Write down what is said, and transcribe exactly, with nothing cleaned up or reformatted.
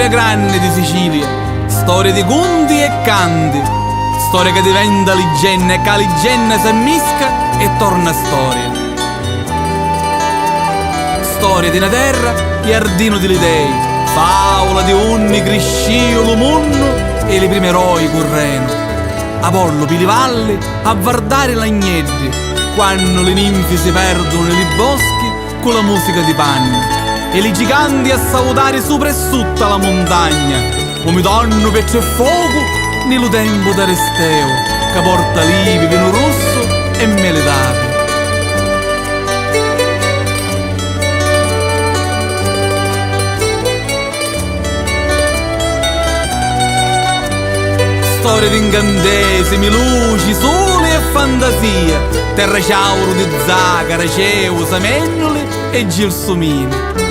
granni di Sicilia, storia di cunti e canti, storia ca diventa liggenna e ca liggenna s'ammisca e torna storia. Storia di na terra, jardinu di li dei, fàula di unni criscìu lu munnu e li primi eroi currenu. Apollu pi li valli a vardari l'agneddi, quannu li ninfi si perdunu ni li boschi cu la musica di Panni, e li giganti a sautari supra e sutta la muntagna, umidannu petri e focu ni lu tempu d'Aristeu, ca porta livi, vinu russu e meli d'api. Storia d'incantesimi, luci, suli e fantasia, terra ciauru di zacara, ceu, samennuli e gilsumini.